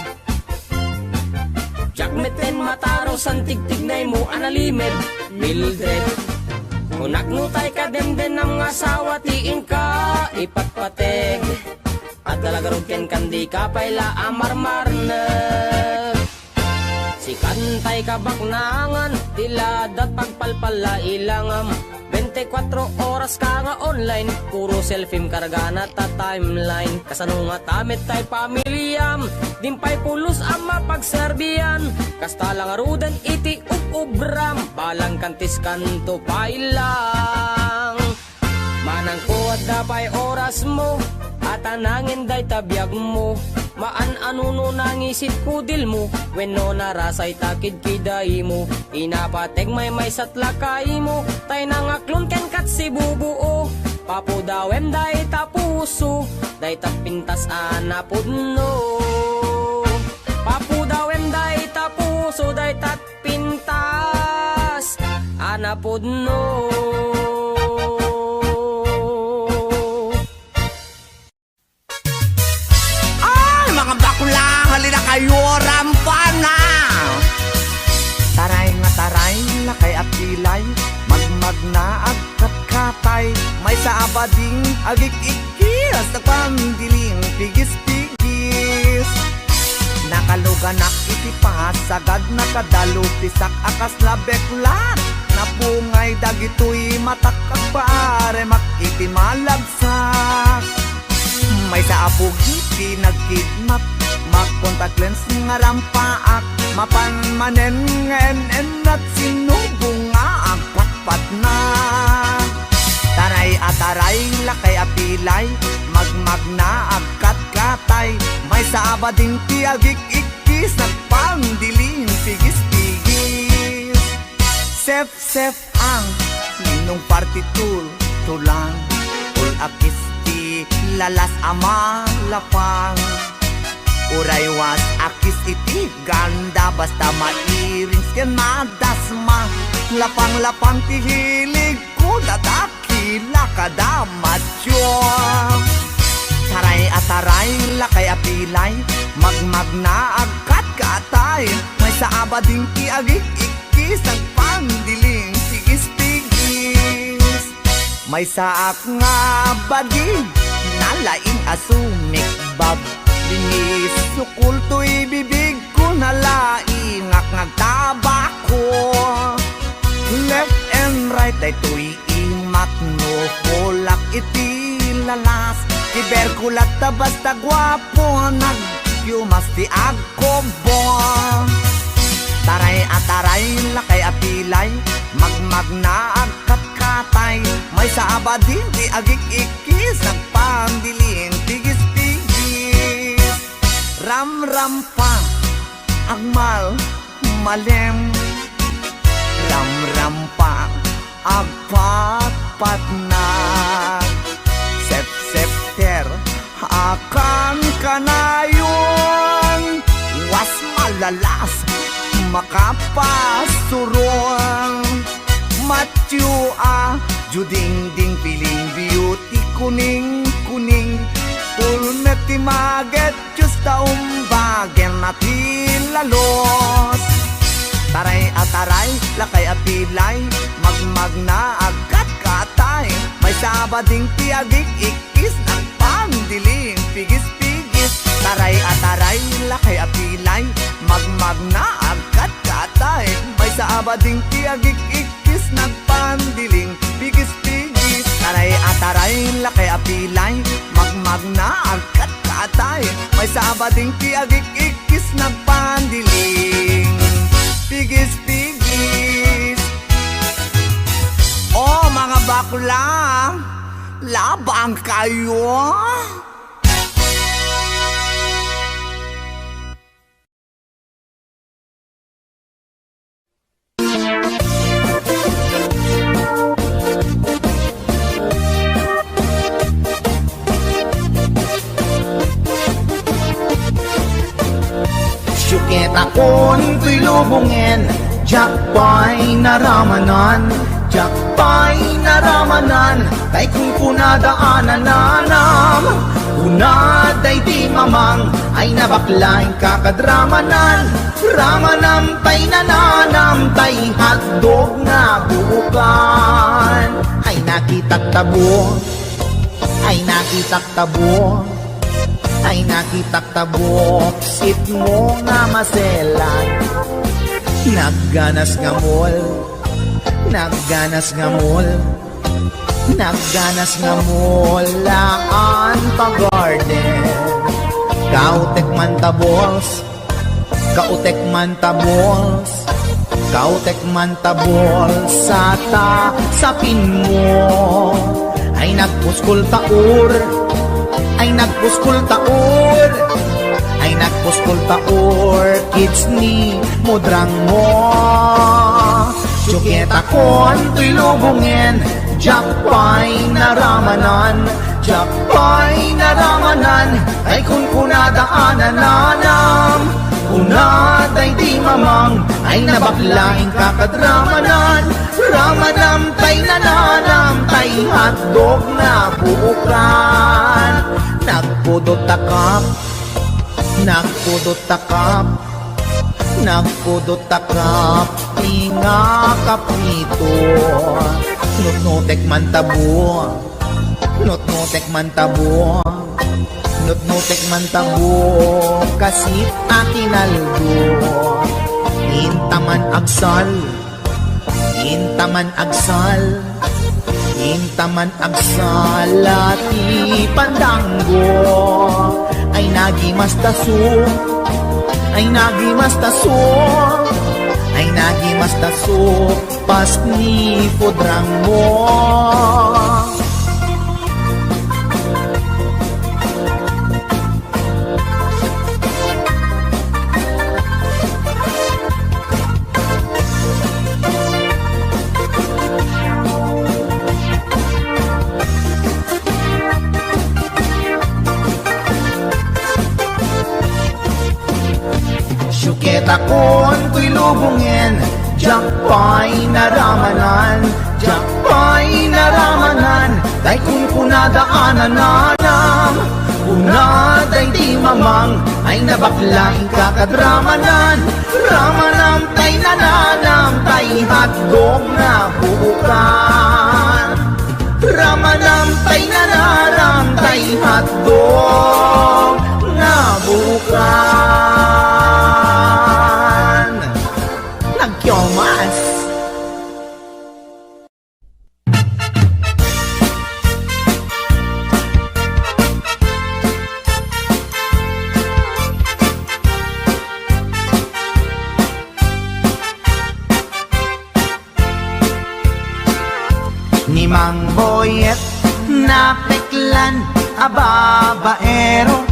Diak metten matarusan tigtignaymo a nalimed, Mildred. Kunak no tay kadendennam nga asawa ti inka ipatpateg. Adda la garud kenka dika pay la a marmarnek. Sikan tay kabaknangan, ti ladat pagpalpalla ilangam. Bente kuatro oras ka nga online, puro selfiem kargana ta timeline. Kasano ngata met tay pamiliam, dimpay pulos a mapagserbian. Kasta la ngaruden iti ub-ubram, balang kantiskanto pay lang. Manangko adda pay orasmo, a ta nangin dayta biagmo. Maan-ano no nangisit kudilmo, wenno narasay ta kidkidaymo. Inapateg maymaysa ti lakaymo, tay nangaklon kenka ti sibubuo. Papudawem dayta puso, dayta pintas a napudno. Papudawem dayta puso, dayta pintas a napudno. Ay, mga bakla, halina kayo, rampana! Taray nga taray, lakay a pilay, magmagna agkatkatay, maysa a bading agik-ikkis, nagpandiling pigis-pigis. Nakaluganak iti pasagad, nakadalupisak a kasla beklat. Napungay dagitoy matak, agpaaremak iti malabsak. Maysa a bugi ti nagkidnap, mag-contact lens nga rampaak. Mapan manen nga en-ennat, sinubo nga agpatpatna. Taray a taray, lakay a pilay, magmagna agkatkatay. Maysa a bading ti agik-ikkis, nagpandiling pigis-pigis. Sef-sef ang ninong party tool, tulang, ul-akis ti lalas a malapang. Uray was-akis iti ganda, basta mairings ken madasma. Lapang-lapang ti hilig ko, dadak kila kada macho. Taray a taray, lakay a pilay, magmagna agkatkatay. Maysa a bading ti agik-ikkis, nagpandiling pigis-pigis. Maysaak nga bading, nalaing a sumikbab. Linis, sukul toy bibig ko, nalaingak nga agtabako. Left and right, daytoy imak no kulak iti lalas. Ti berkulat ta basta guapo, nagyumas ti agkubbo. Taray a taray, lakay a pilay, magmagna agkatkatay. Maysa a bading ti agik-ikkis, nagpandiling pigis-pigis. Ramrampa, agmal, malem. Ramrampa, agpatpatnag. Sepsepter, akan kanayon. Was malalas, Makapasurong, matyo a, judingding, piling, beauty, kuning, kuning, pulmet ti maget, justa umbagen a ti lalos. Taray a taray, lakay a pilay, magmagna, agkat katay, maysa a bading ti agik-ikkis, nagpandiling, pigis-pigis. Taray a taray, lakay a pilay, magmagna, agkat katay, maysa a bading ti agik-ikkis, nagpandiling, pigis-pigis. Taray a taray, lakay a pilay, magmagna, agkat katay, maysa a bading ti agik-ikkis, nagpandiling, pigis-pigis. Oh, mga bakla, labang kayo. Siuketakon toy lubongen, diak pay naramanan, diak pay naramanan, tay kunkunada a nananam. Kuna daydi mamang, ay nabakla, inka kad ramanan, ramanam tay nananam, tay hotdog nga buokan. Ay nakitak ta buok, ay nakitak ta buok, ay nakitak ta buok, sitmo nga maselan. Nagganas nga mall, nagganas nga mall, nagganas nga mall, haan pa garden. Kautek man ta balls, kautek man ta balls, kautek man ta balls, sa ta sapin mo. Ay nagpuskol ta or, ay nagpuskol ta or, ay nagpuskol ta orchids ni mudrang mo. Siuketakon toy lubongen, diak pay naramanan, diak pay naramanan, tay kunkunada a nananam. Kuna daydi mamang, ay nabakla, inka kad ramanan, ramanam tay nananam, tay hotdog nga buokan. Nagpudot ta kap, nagpudot ta kap, nagpudot ta kap, ti nga kaprito. Nutnutek man ta buok, nutnutek man ta buok, nutnutek man ta buok, kasit a kinaldo. Inta man agsal, inta man agsal, inta man agsal a ti pandanggo. Ay nagimas ta su, ay nagimas ta su, ay nagimas ta su, pas ni pudrang mo. Siuketakon toy lubongen, diak pay naramanan, diak pay naramanan, tay kunkunada a nananam. Kuna daydi mamang, ay nabakla, inka kad ramanan, ramanam tay nananam, tay hotdog nga buokan. Ramanam tay nananam, tay hotdog nga buokan. Nagkiomas. Ni Mang Boyet, napeklan a babaero.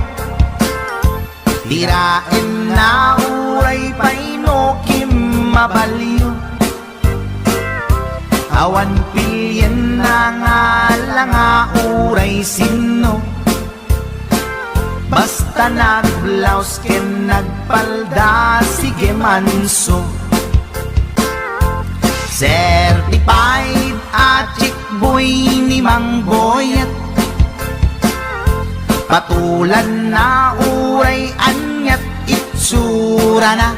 Diraenna uray pay no kimmabalio. Awan pilienna nga langa uray sinno. Basta Ta nagblaus ken nagpalda, sige manso. Certified a chick boy ni Mang Boyet. Patulan na uray aniat itsurana.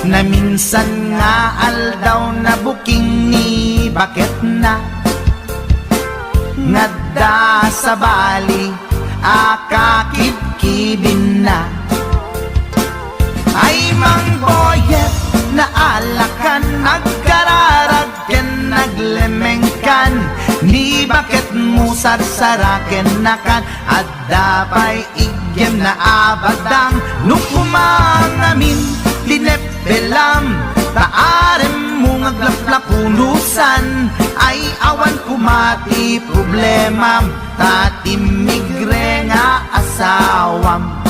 Naminsan nga aldaw, nabuking ni baketna. Ngadda sabali a kakibkibinna. Ay, Mang Boyet, naalakan, agkararag ken naglemengkan. Ni baketmo sarsaraken nakan, adda pay iggem na a badang. No koma ngamin ti neppelam, ta aremmo nga aglaplapunusan, ay awan koma ti problemam, ta timmigre nga asawam.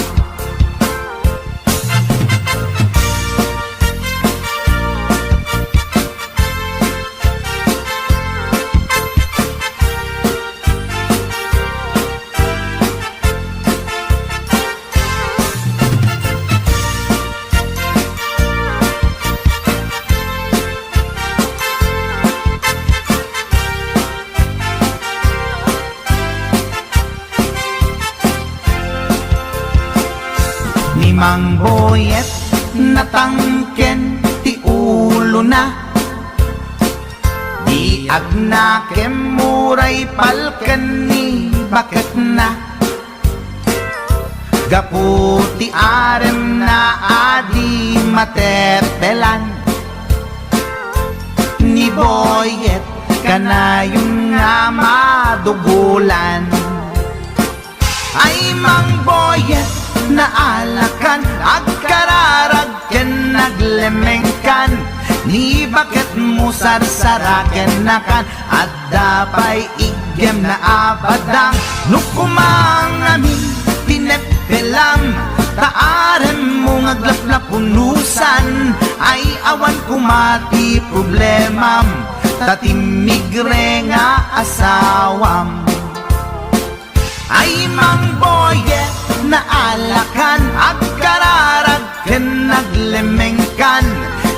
Ni Mang Boyet, natangken ti ulona. Di agnakem uray palken ni baketna. Gapu ti aremna a di mateppelan, ni Boyet kanayon nga madugolan. Ay, Mang Boyet, naalakan, agkararag ken naglemengkan, ni baketmo sarsaraken nakan, adda pay iggem na a badang. No koma ngamin ti neppelam, ta aremmo nga aglaplapunusan, ay awan koma ti problemam, ta timmigre nga asawam. Ay, Mang Boyet, naalakan, agkararag ken naglemengkan,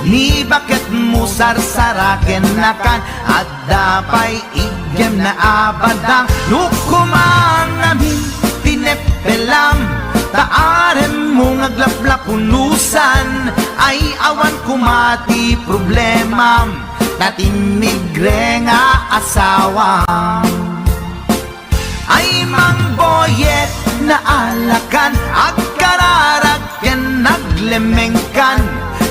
ni baketmo sarsaraken nakan, adda pay iggem na a badang. No koma ngamin ti neppelam, ta aremmo nga aglaplapunusan, ay awan koma ti problemam, ta timmigre nga asawam. Ay, Mang Boyet, naalakan, agkararag ken naglemengkan,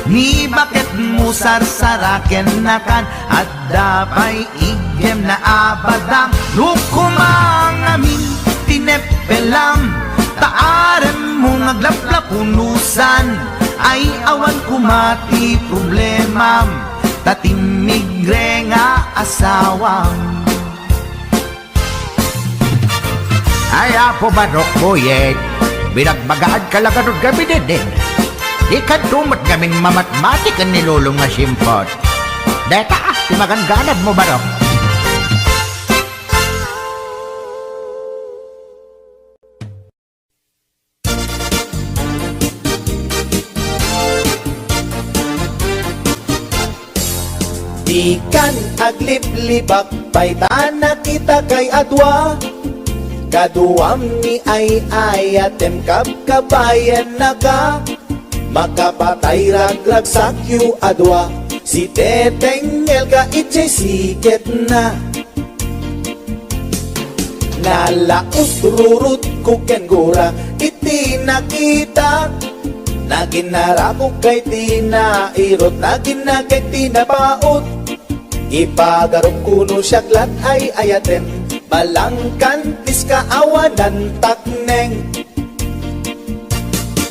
ni baketmo sarsaraken nakan, adda pay iggem na a badang. No koma ngamin ti neppelam, ta aremmo nga aglaplapunusan, ay awan koma ti problemam, ta timmigre nga asawam. Ay, Apo Barok, Boyet, binagbagaanka la ngarud ngamin, eh. Dikanto met ngamin mamatmati ken ni Lolom nga simpot. Deta, ti maganganabmo, Barok. Dikan agliblibak pay ta nakitakay a dua. Kaduam ni ay-ayatem, kabkabayennaka. Makapatay ragragsakyo a dua. Si Teteng Elga idiay siketna. Nalaus rurutko ken gura iti nakita. Naginarakok kay ti nairut, naginakek ti napaut. Ipagarupko no siak lat ay-ayatem, balangkantis ka awanan takneng.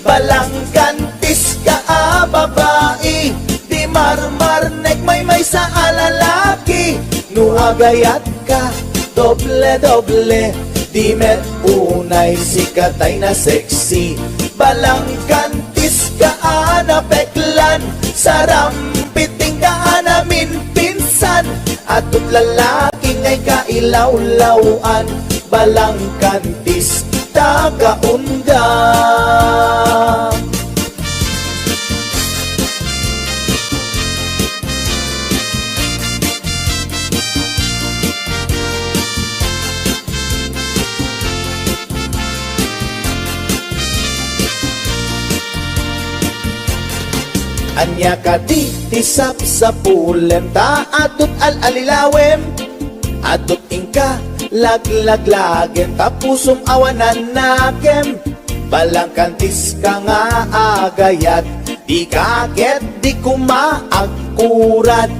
Balangkantis ka a babai, di marmarnek maymaysa a lalaki. No agayatka, doble-doble, di met unay sikatay na sexy. Balangkantis ka a napeklan, sarampiting ka a naminpinsan, adto't lalaki nga ikailawlaw-an. Balangkantis ta kaunda. Ania kadi ti sapsapulem ta adut al-alilawem? Adut inka laglaglagem ta pusom awan nanakem. Balangkantiska nga agayat, dika ket di koma agkurat.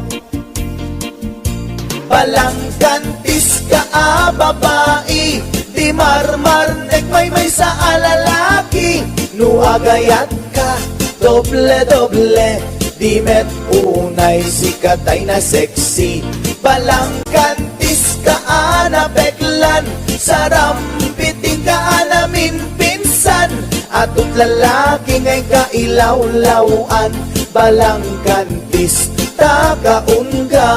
Balangkantiska a babai, di marmarnek maymaysa a lalaki. No agayatka, doble-doble, di met unay sika tay na sexy. Balangkantiska a napeklan, sarampitingka a naminpinsan. Adut lalaki nga inka ilawlaw-an, balangkan tis ta kaunda.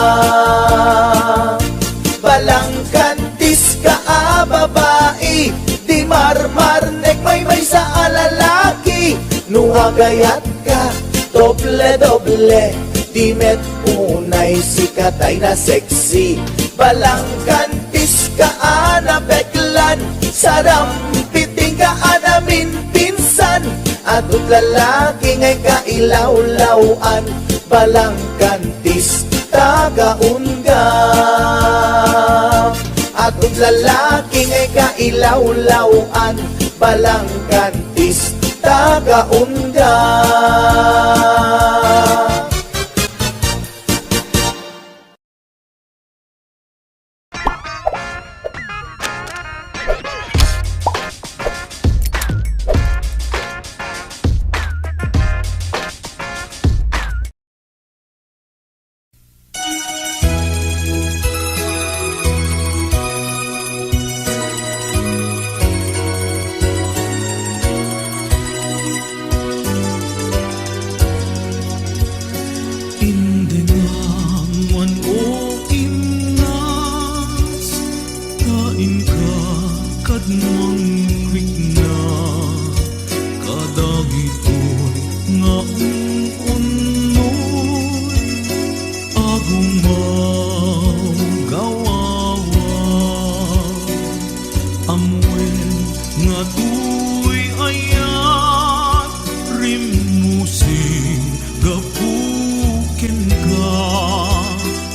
Balangkantiska a babai, di marmarnek maymaysa a lalaki. No agayatka, doble-doble, di met unay sika tay na sexy. Balangkantiska a napeklan, sarampitingka a naminpinsan. Adut lalaki nga inka ilawlaw-an, balangkantis ta kaunda. Adut lalaki nga inka ilawlaw-an, balangkantis ta kaunda. Indengam, o Imnas, ta inka kad mangkuikna kadagitoy nga un-unnoy a gumawgawawa. Ammoen nga toy ayat rimmusing gapu kenka,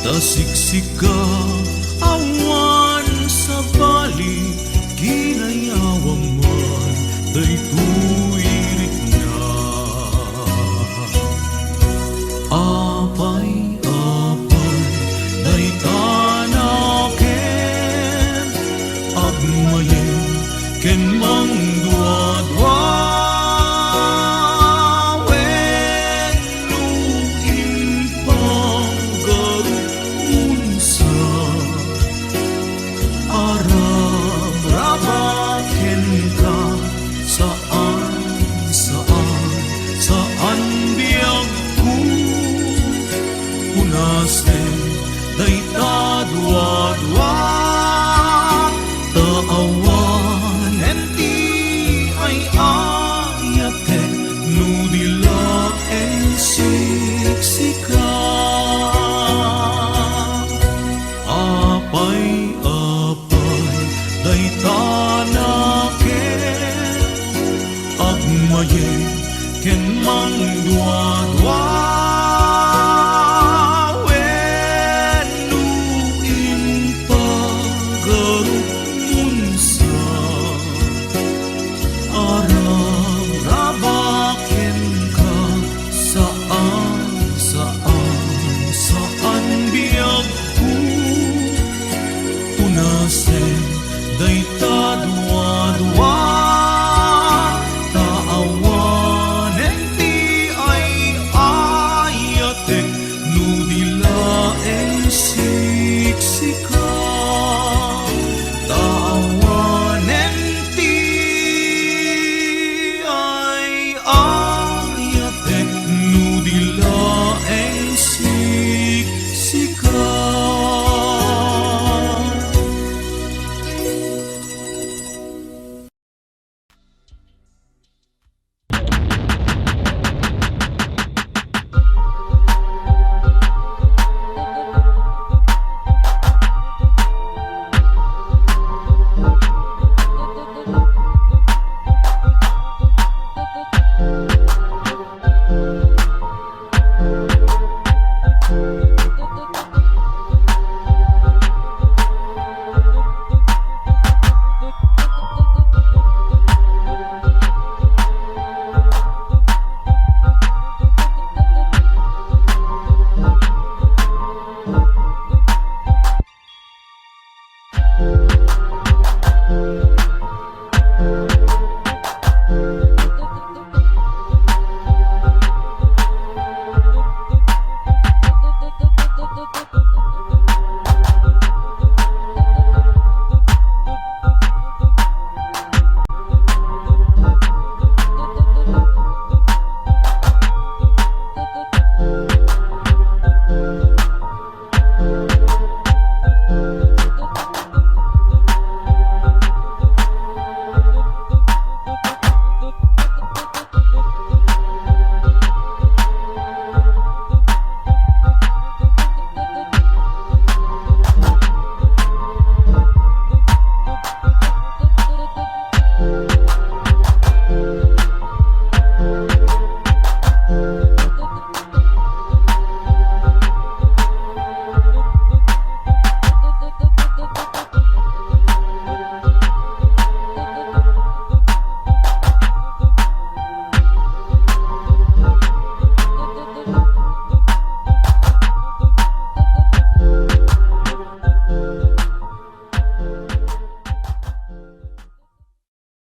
ta siksika